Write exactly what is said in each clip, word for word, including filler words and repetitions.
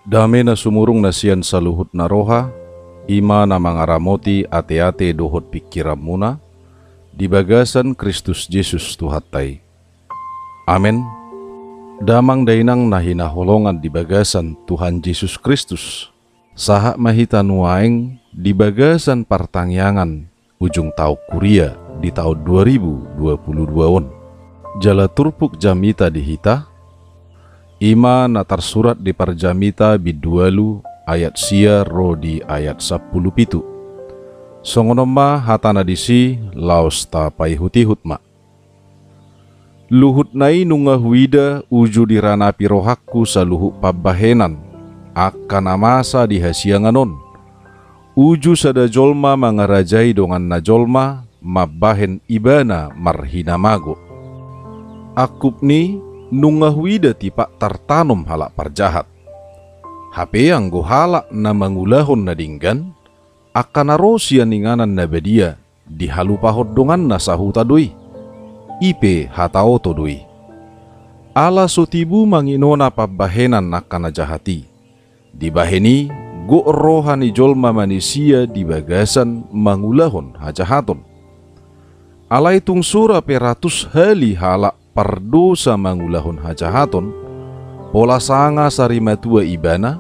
Dame na sumurung na sian saluhut na roha, i ma na mangaramoti ateate dohot pingkiranmuna, di bagasan Kristus Jesus Tuhanta i. Amen. Damang dainang na hinaholongan di bagasan Tuhan Jesus Kristus, sahat ma hita nuaeng di bagasan partangiangan ujung taon kuria di taon dua ribu dua puluh dua on. Jala turpuk jamita di hita, i ma na tarsurat di Parjamita bindu ualu ayat sia ro di ayat sampulu pitu. Songon on ma hatana disi, laos tapaihut-ihut ma. Luhutna i nunga huida uju diranapi rohangku saluhut pambahenan angka na masa di hasiangan on, uju sada jolma mangarajai donganna jolma mambahen ibana marhinamago. Angkup ni, nunga huida tipak tartanom halak parjahat. Hape anggo halak na mangulahon na denggan, angka na ro sian inganan na badia, dihalupahon donganna sahuta do i. I pe hataoto do i. Ala so tibu manginona pambahenan angka na jahat i. Dibahen i, gok roha ni jolma manisia di bagasan mangulahon hajahaton. Alai tung sura pe ratus hali halak pardosa mangulahon hajahaton, pola sanga sarimatua ibana,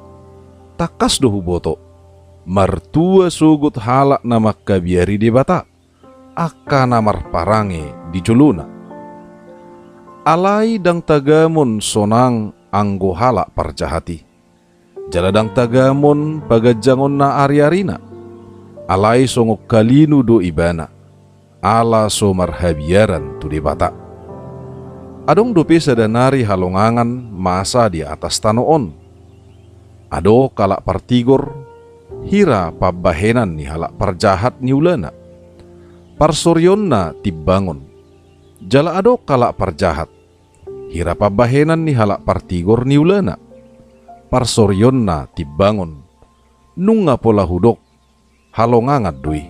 tangkas do huboto, martua sogot halak na mangkabiari Debata, angka na marparange di jolona. Alai ndang tagamon sonang anggo halak parjahat i. Jala ndang tagamon paganjangonna ari-arina. Alai songon kalinu do ibana, ala so marhabiaran tu Debata. Adong dope sada nari halongangan masa di atas tano on. Adong halak partigor, hira pambahenan ni halak parjahat niulana, parsorionna timbangon. Jala adong halak parjahat, hira pambahenan ni halak partigor niulana, parsorionna timbangon. Nunga pola hudok, halongangan do i.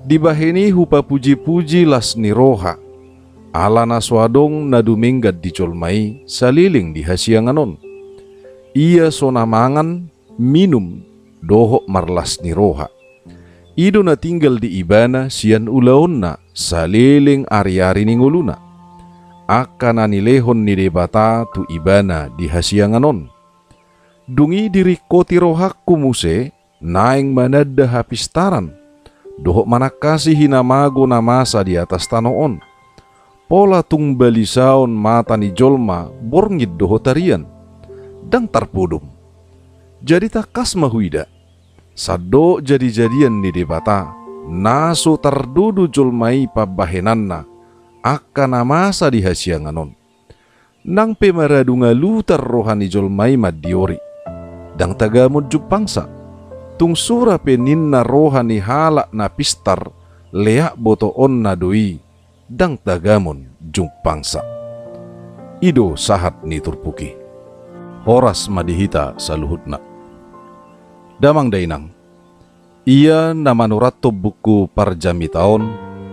Dibahen i hupapuji-puji las ni roha, ala na so adong na dumenggan di jolma i saleleng di hasiangan on. Ia so na mangan, minum, dohot marlas ni roha. I do na tinggal di ibana sian ulaonna saleleng ari-ari ni ngoluna, angka na nilehon ni Debata tu ibana di hasiangan on. Dung i diringkoti rohangku muse naeng mananda hapistaran dohot manangkasi hinamago na masa di atas tano on. Pola tung balisaon mata ni jolma borngin dohot arian, ndang tarpodom. Jadi tangkas ma huida, sandok jadi-jadian ni Debata, na so tardodo jolma i pambahenanna angka na masa di hasiangan on. Nang pe maradu ngalutar roha ni jolma i mandiori, ndang tagamon jumpangsa. Tung sura pe ninna roha ni halak na pistar, leak botoonna do i, ndang tagamon jumpangsa. I do sahat ni turpuk i. Horas ma di hita saluhutna. Damang dainang, ia na manurathon buku Parjamita on,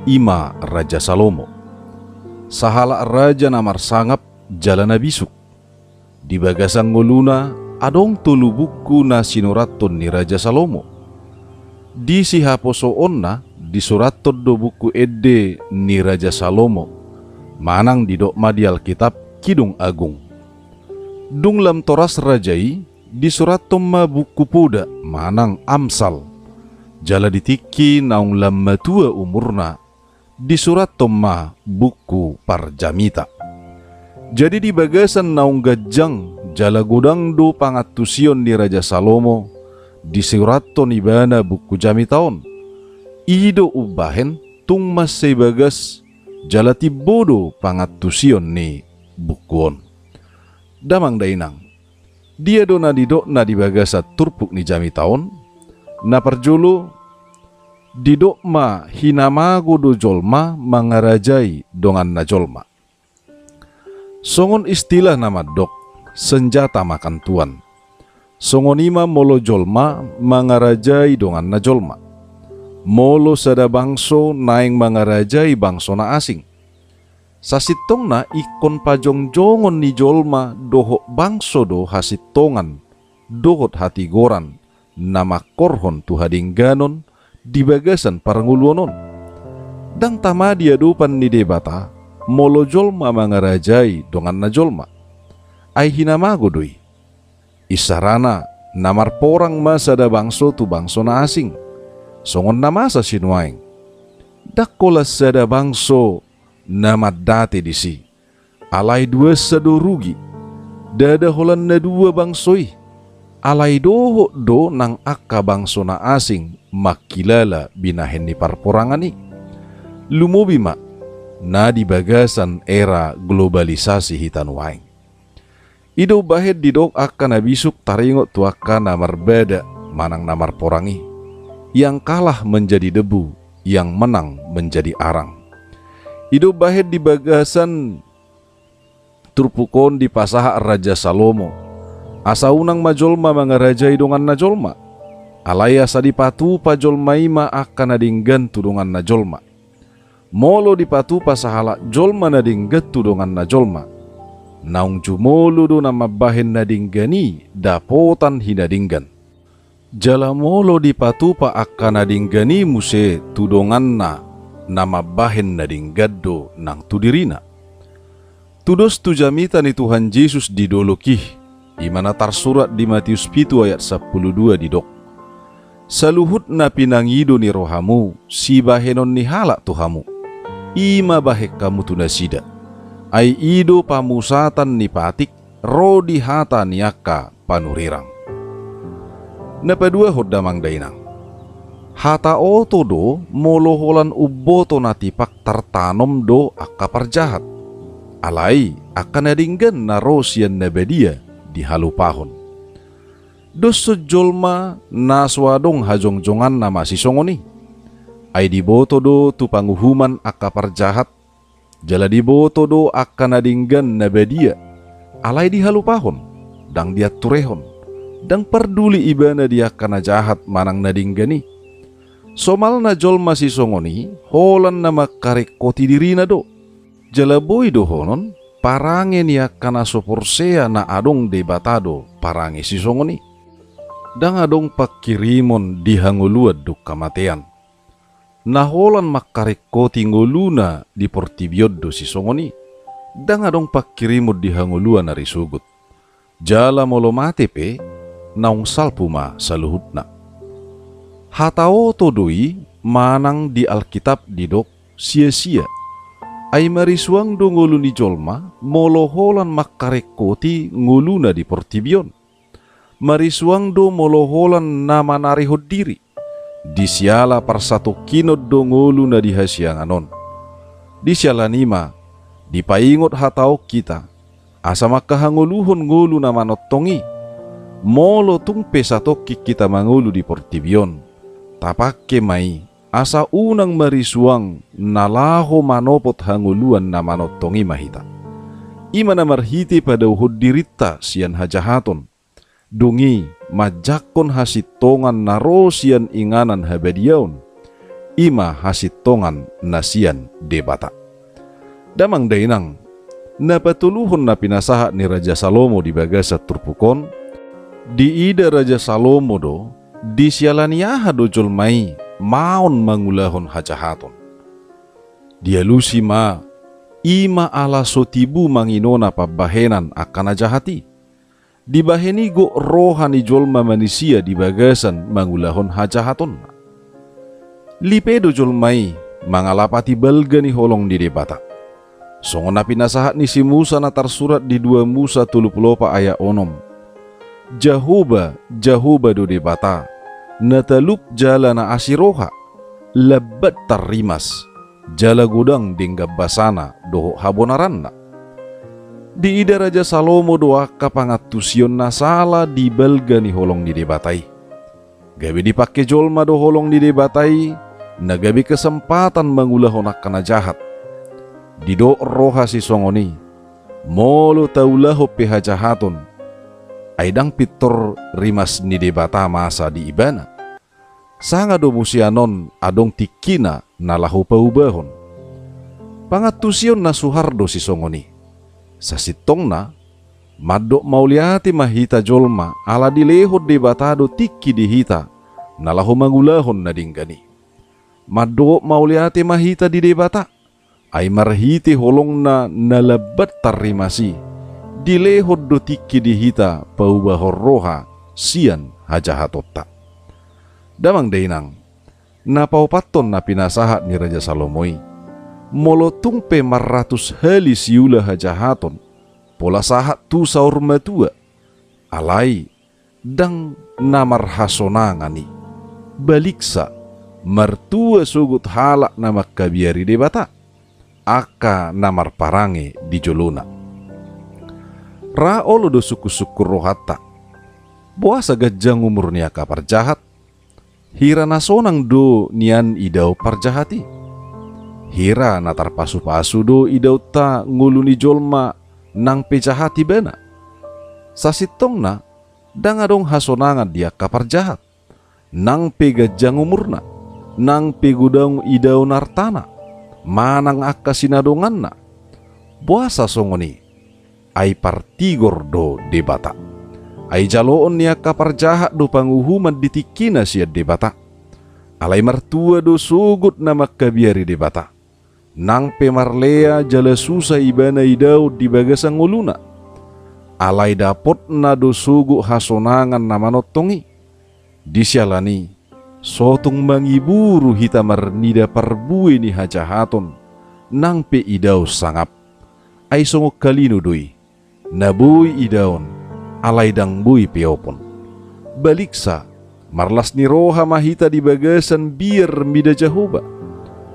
i ma Raja Salomo. Sahalak raja na marsangap jala na bisuk. Di bagasan ngoluna adong tolu buku na sinurathon ni Raja Salomo. Di sihaposoonna disurathon do buku ende ni Raja Salomo, manang didok ma di Alkitab Kidung Agung. Dung lam toras raja i, disurathon ma buku poda manang Amsal. Jala di tingki naung lam matua umurna, disurathon ma buku Parjamita. Jadi di bagasan naung ganjang jala godang do pangantusion ni Raja Salomo, disurathon ibana buku jamita on. I do umbahen tung mansai bagas jala timbo do pangantusion ni buku on. Damang dainang, dia do na didokna di bagasan turpuk ni jamita on? Na parjolo, didok ma hinamago do jolma mangarajai donganna jolma. Songon istilah na mandok, senjata makan tuan. Songon i ma molo jolma mangarajai donganna jolma. Molo sada bangso naeng mangarajai bangso na asing, sasintongna ingkon pajongjongon ni jolma dohot bangso do hasintongan dohot hatigoran na mangkorhon tu hadengganon di bagasan parngoluon on. Ndang tama di adopan ni Debata molo jolma mangarajai donganna jolma. Ai hinamago do i. Isarana, na marporang ma sada bangso tu bangso na asing, songon na masa sinuaeng. Ndang holan sada bangso na mandate disi, alai duansa do rugi. Ndada holan na dua bangso i, alai dohot do nang angka bangso na asing mangkilala binahen ni parporangan i. Lumobi ma na di bagasan era globalisasi hita nuaeng. I do umbahen didok angka na bisuk taringot tu angka na marbada manang na marporang i, yang kalah menjadi debu, yang menang menjadi arang. I do umbahen di bagasan turpuk on dipasahat Raja Salomo, asa unang ma jolma mangarajai donganna jolma, alai asa dipatupa jolma i ma angka na denggan tu donganna jolma. Molo dipatupa sahalak jolma na denggan tu donganna jolma, naung jumolo do na mambahen na denggan i dapotan hinadenggan. Jala molo dipatupa angka na denggan i muse tu donganna, na mambahen na denggan do nang tu dirina. Tudos tu jamita ni Tuhan Jesus di dolok i, i ma na tarsurat di Matius pitu ayat sampulu dua didok: Saluhut na pinangido ni rohamu sibahenon ni halak tu hamu, i ma bahen hamu tu nasida. Ai i do pamusatan ni patik ro di hata ni angka panurirang. Na paduahon damang dainang, hata oto do molo holan umboto na tipak tartanom do angka parjahat. Alai angka na denggan na ro sian na badia dihalupahon. Dos do jolma na so adong hajongjonganna masisongon i. Ai diboto do tu panguhuman angka parjahat, jala diboto do angka na denggan na badia, alai dihalupahon, ndang dianturehon, ndang parduli ibana di angka na jahat manang na denggan i. Somalna jolma sisongon i holan na mangkaringkoti dirina do. Jala boi dohonon, parange ni angka na so porsea na adong Debata do parange sisongon i. Ndang adong pangkirimon di hangoluan dung hamatean. Na holan mangkaringkoti ngoluna di portibi on do sisongon i. Ndang adong pangkirimon di hangoluan ari sogot. Jala molo mate pe, naung salpu ma saluhutna. Hata oto do i manang di Alkitab didok sia-sia. Ai marisuang do ngolu ni jolma molo holan mangkaringkoti ngoluna di portibi on. Marisuang do molo holan na manarihon diri. Di siala parsatongkinon do ngolu na di hasiangan on. Di siala ni i ma dipaingot hata on hita, asa mangkahangoluhon ngolu na manongtong i. Molo tung pe satongkin hita mangolu di portibi on, tapangke ma i asa unang marisuang na laho manopot hangoluan na manongtong i ma hita. I ma na marhite padauhon dirinta sian hajahaton. Dung i manjangkon hasintongan na ro sian inganan habadiaon, i ma hasintongan na sian Debata. Damang dainang, na patoluhon na pinasahat ni Raja Salomo di bagasan turpuk on, diida Raja Salomo do, di siala ni aha do jolma i maon mangulahon hajahaton. Dialusi ma, i ma ala so tibu manginona pambahenan angka na jahat i. Dibahen i gok roha ni jolma manisia di bagasan mangulahon hajahatonna. Lipe do jolma i mangalapati balga ni holong ni Debata. Songon na pinasahat ni si Musa na tarsurat di dua Musa tolu pulu opat ayat onom. Jahowa, Jahowa do Debata, na talup jala na asi roha, lambat tarrimas, jala godang denggan basana dohot habonaranna. Diida Raja Salomo do angka pangantusion na sala di balga ni holong ni Debata i. Gabe dipangke jolma do holong ni Debata i, na gabe kesempatan mangulahon angka na jahat. Didok roha sisongon i, molo taulahon pe hajahaton, ai ndang pintor rimas ni Debata masa di ibana. Sanga domu sian on adong tingkina na laho paubahon. Pangantusion na suhar do sisongon i. Sasintongna, Mandok mauliate ma hita jolma ala dilehon Debata do tingki di hita na laho mangulahon na denggan i. Mandok mauliate ma hita di Debata, ai marhite holongna na lambat tarrimas i, dilehon do tingki di hita paubahon roha sian hajahatonta. Damang dainang, na paopathon na pinasahat ni Raja Salomo i, molo tung pe marratus hali siula hajahaton, pola sahat tu saur matua, alai ndang na marhasonangan i. Baliksa, martua sogot halak na mangkabiari Debata, angka na marparange di jolona. Ra olo do sungkunsungkun rohanta. Boasa ganjang umur ni angka parjahat? Hira na sonang do nian idaon parjahat i? Hira na tarpasupasu do idaonta ngolu ni jolma nang pe jahat ibana? Sasintongna, ndang adong hasonangan di angka parjahat, nang pe ganjang umurna, nang pe godang idaon artana, manang angka sinadonganna. Boasa songon i? Ai partigor do Debata. Ai jaloon ni angka parjahat do panguhuman di tingkina sian Debata. Alai martua do sogot na mangkabiari Debata. Nang pe marlea jala susa ibana idaon di bagasan ngoluna. Alai dapotna do sogot hasonangan na manongtong i. Di siala ni i, so tung mangiburu hita marnida parbue ni hajahaton, nang pe idaon sangap. Ai songon kalino do i, na boi idaon, alai ndang boi peopon. Baliksa, marlas ni roha ma hita di bagasan biar mida Jahowa.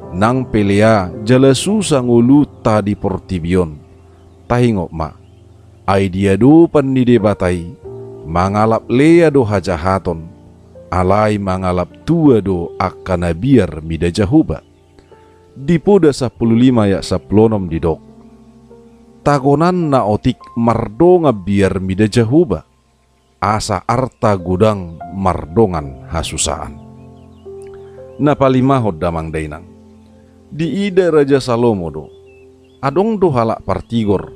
Nang pe lea jala susa ngolunta di portibi on, taingot ma, ai di adopan ni Debata i, mangalap lea do hajahaton, alai mangalap tua do angka na biar mida Jahowa. Di Poda sampulu lima ayat sampulu onom didok, tagonan na otik mardongan biar mida Jahowa, asa arta godang mardongan hasusaan. Na palimahon damang dainang, diida Raja Salomo do, adong do halak partigor,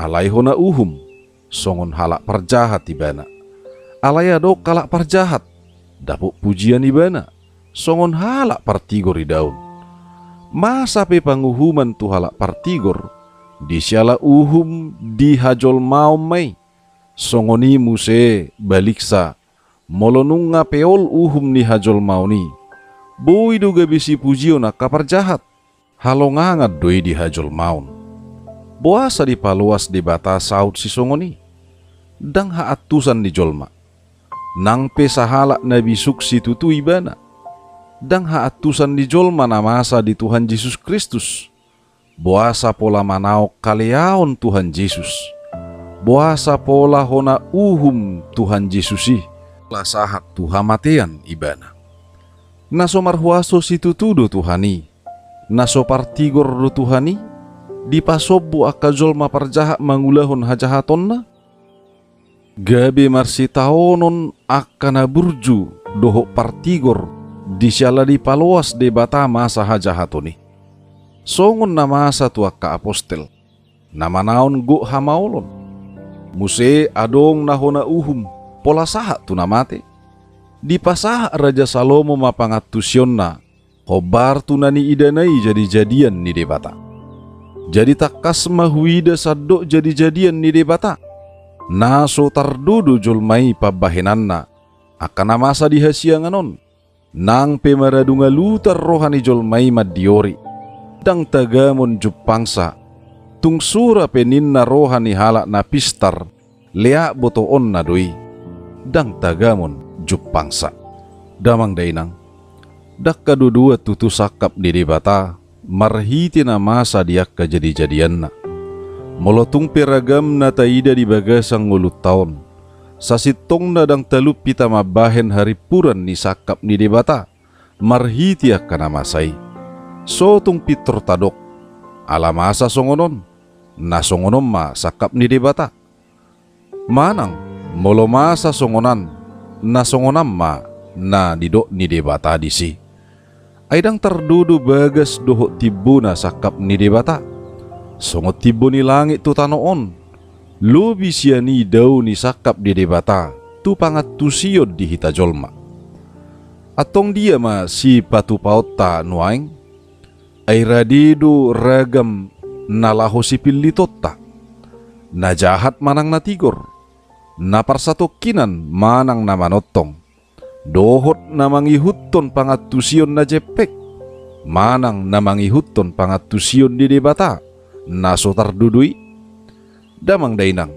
alai hona uhum, songon halak parjahat ibana. Alai adong halak parjahat, dapot pujian ibana, songon halak partigor idaon. Masa pe panguhuman tu halak partigor, di siala uhum di hajolmaon ma i. Songon i muse baliksa, molo nunga peol uhum ni hajolmaon i, boi do gabe sipujion angka parjahat. Halongangan do i di hajolmaon. Boasa dipaloas Debata saut sisongon i? Ndang haantusan ni jolma. Nang pe sahalak na bisuk situtu ibana. Ndang haantusan ni jolma na masa di Tuhan Jesus Kristus. Boasa pola manaon haleaon Tuhan Jesus? Boasa pola hona uhum Tuhan Jesus i? Pola sahat tu hamatean ibana. Na so marhuaso situtu do Tuhan i. Na so partigor do Tuhan i. Dipasombu angka jolma parjahat mangulahon hajahatonna. Gabe marsitaonon angka na burju dohot partigor di siala dipaloas Debata masa hajahaton i. Songon na masa tu angka apostel, na manaon gok hamaolon. Muse adong na hona uhum, pola sahat tu na mate. Dipasahat Raja Salomo ma pangantusionna, hombar tu na niidana i jadijadian ni Debata. Jadi tangkas ma huida sandok jadijadian ni Debata. Na so tardodo jolma i pambahenanna, angka na masa di hasiangan on. Nang pe maradung alutan roha ni jolma i mandiori. Ndang tagamon jumpangsa. Tung sura pe ninna roha ni halak na pistar. Leak botoonna do i, ndang tagamon jumpangsa. Damang dainang, ndang hadodoan tutu sangkap ni Debata, marhite na masa di angka jadijadianna. Molo tung pe ragam na taida di bagasan ngolunta on, sasintongna ndang talup hita mambahen harimpuran ni sangkap ni Debata, marhite angka na masa i. So tung pintor tadok, ala masa songon on, na songon on ma sangkap ni Debata. Manang, molo masa songon an, na songon an ma na nidok ni Debata disi. Ai ndang tardodo bagas dohot timbona sangkap ni Debata. Songon timbo ni langit tu tano on. Lobi sian i dao ni sangkap ni Debata tu pangantusion di hita jolma. Antong dia ma sipatupaonta nuaeng? Ai rade do ragam na laho sipillitonta, na jahat manang na tigor, na parsatongkinan manang na manongtong, dohot na mangihuthon pangantusion na jempek, manang na mangihuthon pangantusion ni Debata, na so tardudu i. Damang dainang,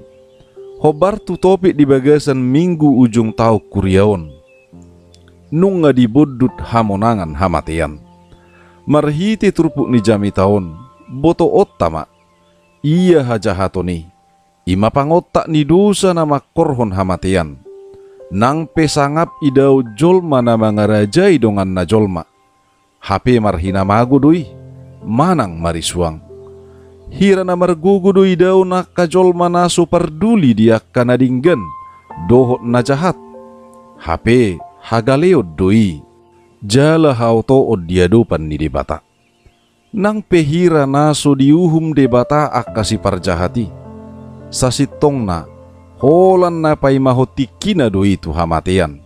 hombar tu topik di bagasan minggu ujung taon huria on, nunga dibondut hamonangan hamatean. Marhite turpuk ni jamita on, botoonta ma, ia hajahaton i, i ma pangontak ni dosa na mangkorhon hamatean. Nang pe sangap idaon jolma na mangarajai donganna jolma, hape marhinamago do i, manang marisuang. Hira na margogo do idaon angka jolma na so parduli di angka na denggan dohot na jahat, hape hagaleon do i, jala haotoon di adopan ni Debata. Nang pe hira na so diuhum Debata angka siparjahat i, sasintongna holan na paimahon tingkina do i tu hamatean,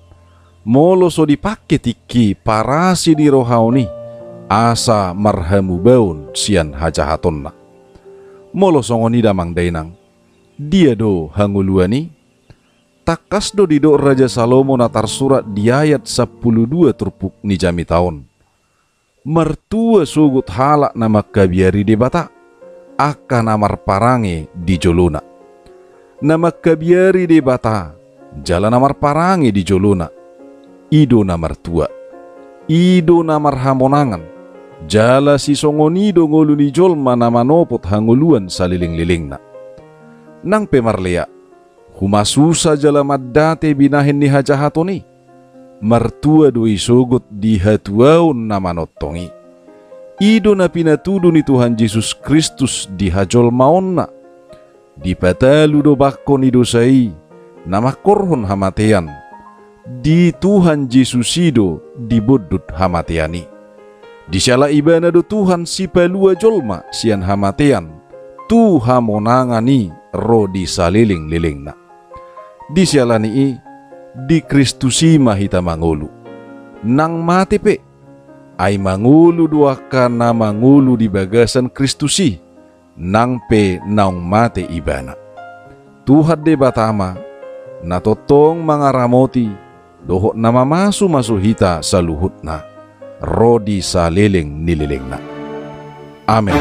molo so dipangke tingki parasi ni roha on i, asa marhamubaon sian hajahatonna. Molo songon i damang dainang, dia do hangoluan i? Tangkas do didok Raja Salomo na tarsurat di ayat sampulu dua turpuk ni jamita on. Martua sogot halak na mangkabiari Debata, angka na marparange di jolona. Na mangkabiari Debata, jala na marparange di jolona, i do na martua. I do na marhamonangan, jala sisongon i do ngolu ni jolma na manopot hangoluan salelenglelengna. Nang pe marlea, humasusa jala mandate binahen ni hajahaton i, martua do i sogot di hatuaon na manongtong i. I do na pinatudu ni Tuhan Jesus Kristus di hajolmaonna. Dipatalu do bangko ni dosa i na mangkorhon hamatean. Di Tuhan Jesus i do dibondut hamatean i. Disiala Ibana do Tuhan sipalua jolma sian hamatean tu hamonangan i ro di salelenglelengna. Disiala ni i, di Kristus i ma hita mangolu. Nang mate pe, ai mangolu do angka na mangolu di bagasan Kristus i, nang pe naung mate Ibana. Tuhan Debata ma na tongtong mangaramoti dohot na mamasumasu hita saluhutna ro di saleleng ni lelengna. Amen.